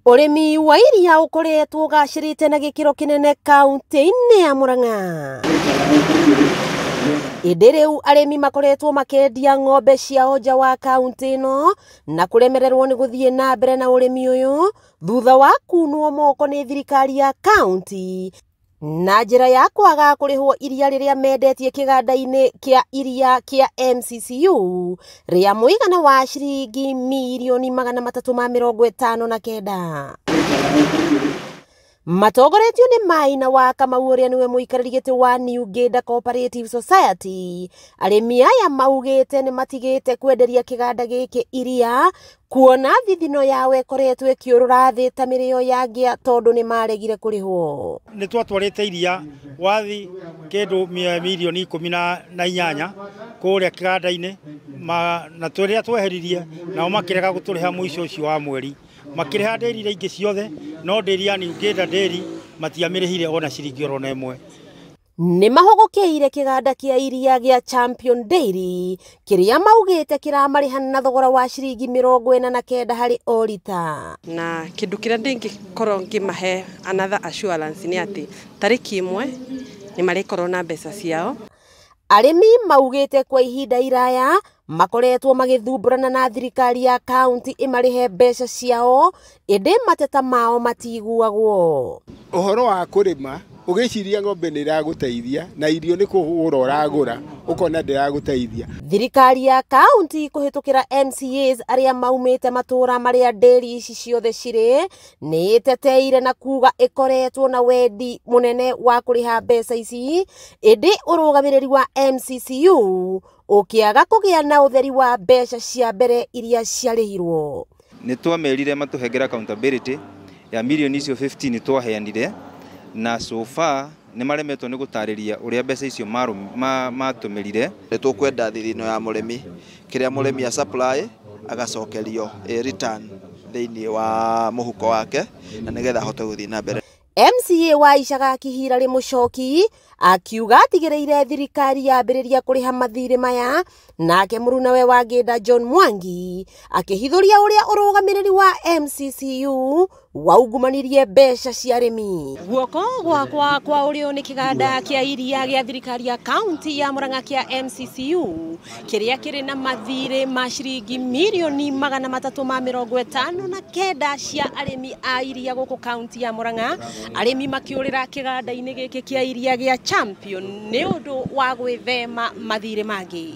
Ũrĩmi wa iria ũkoretwo ũgacĩrĩte na gĩkĩro kĩnene kaunti-inĩ ya Murang'a. Ĩndĩ rĩu arĩmi makoretwo makĩendia ng'ombe ciao nja wa kaunti ĩno na kũremererwo nĩ gũthiĩ na mbere na ũrĩmi ũyũ thutha wa kunwo moko nĩ thirikari ya kaunti na njĩra ya kwaga kũrĩhwo iria rĩrĩa mendetie kĩganda-inĩ kĩa iria kĩa MCCU rĩa mũigana wa ciringi mirioni 359. Matongoretio nĩ Maina wa Kamau ũrĩa nĩwe mũikarĩri gĩtĩ wa New Ngĩnda Cooperative Society, arĩmi aya maugĩte nĩ matigĩte kwenderia kĩganda gĩkĩ iria kuona thithino yao ĩkoretwo ĩkĩũrũra thĩ ta mĩrĩo ya ngĩa tondũ nĩ maregire kũrĩhwo. Nĩ twatwarĩte iria wathi kĩndũ mirioni 18 kũrĩa kĩganda-inĩ na tũrĩa tweheririe nao makĩrega gũtũrĩha mũico ũcio wa mweri. Makĩrĩha ndĩri iria ingĩ ciothe no ndĩri ya New Ngĩnda Dairy matiamĩrĩhire ona ciringi oro na ĩmwe. Nĩ mahũgũkĩire kĩganda kĩa iria gĩa Champion Dairy kĩrĩa maugĩte kĩramarĩha na thogora wa ciringi 49 harĩ o rita. Na kĩndũ kĩrĩa ndĩngĩkorwo ngĩmahe another assurance nĩ atĩ tarĩki 1 nĩ marĩkorwo na mbeca ciao. Arĩmi maugĩte kwa ihinda iraya makoretwo magĩthumbũrana na thirikari ya kaunti ĩmarĩhe mbeca ciao ĩndĩ mateta mao matiguagwo. Ũhoro wa kũrĩma ũgĩciria ng'ombe nĩ ĩragũteithia na irio nĩ kũgũra ũragũra ũkona ndĩragũteithia. Thirikari ya kaunti kũhĩtũkĩra MCAs arĩa maumĩte matũũra marĩa ndĩri ici ciothe cirĩ nĩ ĩteteire na kuga ĩkoretwo na wendi mũnene wa kũrĩha mbeca ici ĩndĩ ũrũgamĩrĩri wa MCCU ũkĩaga kũgĩa na ũtheri wa mbeca cia mbere iria ciarĩhirwo. Nĩ twamerire matũhengere accountability ya mirioni icio 15 twaheanire na so far nĩ maremetwo nĩ gũtarĩria ũrĩa mbeca icio matũmĩrire. Nĩ tũkwenda thithino ya mũrĩmi kĩrĩa mũrĩmi a supply agacokerio return thĩinĩ wa mũhuko wake na nĩgetha ahote gũthiĩ na mbere. MCA wa Icagaki Hilary Muchoki akiuga atigĩrĩire thirikari yambĩrĩria kũrĩha mathirĩ maya, nake mũrunawe wa Ngĩnda John Mwangi akĩhithũria ũrĩa ũrũgamĩrĩri wa MCCU waungumanirie mbeca cia arĩmi. Guoko gwakwa kwa ũrĩo nĩ kĩganda kĩa iria gĩa thirikari ya kaunti ya Murang'a kĩa MCCU kĩrĩa kĩrĩ na mathirĩ ma ciringi mirioni 359 cia arĩmi a iria gũkũ kaunti ya Murang'a. Arĩmi makĩũrĩra kĩganda-inĩ gĩkĩ kĩa iria gĩa Champion nĩ ũndũ wa gwĩthema mathirĩ mangĩ.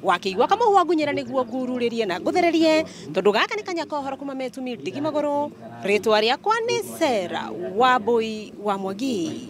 Wakĩigua kamũhwa ngunyĩra nĩguo ngururĩrie na ngũthererie tondũ gaka nĩ kanya ka ũhoro kuma Metumi ndigi magũrũ. Rĩtwa rĩakwa nĩ Sarah Wambui wa Mwangi.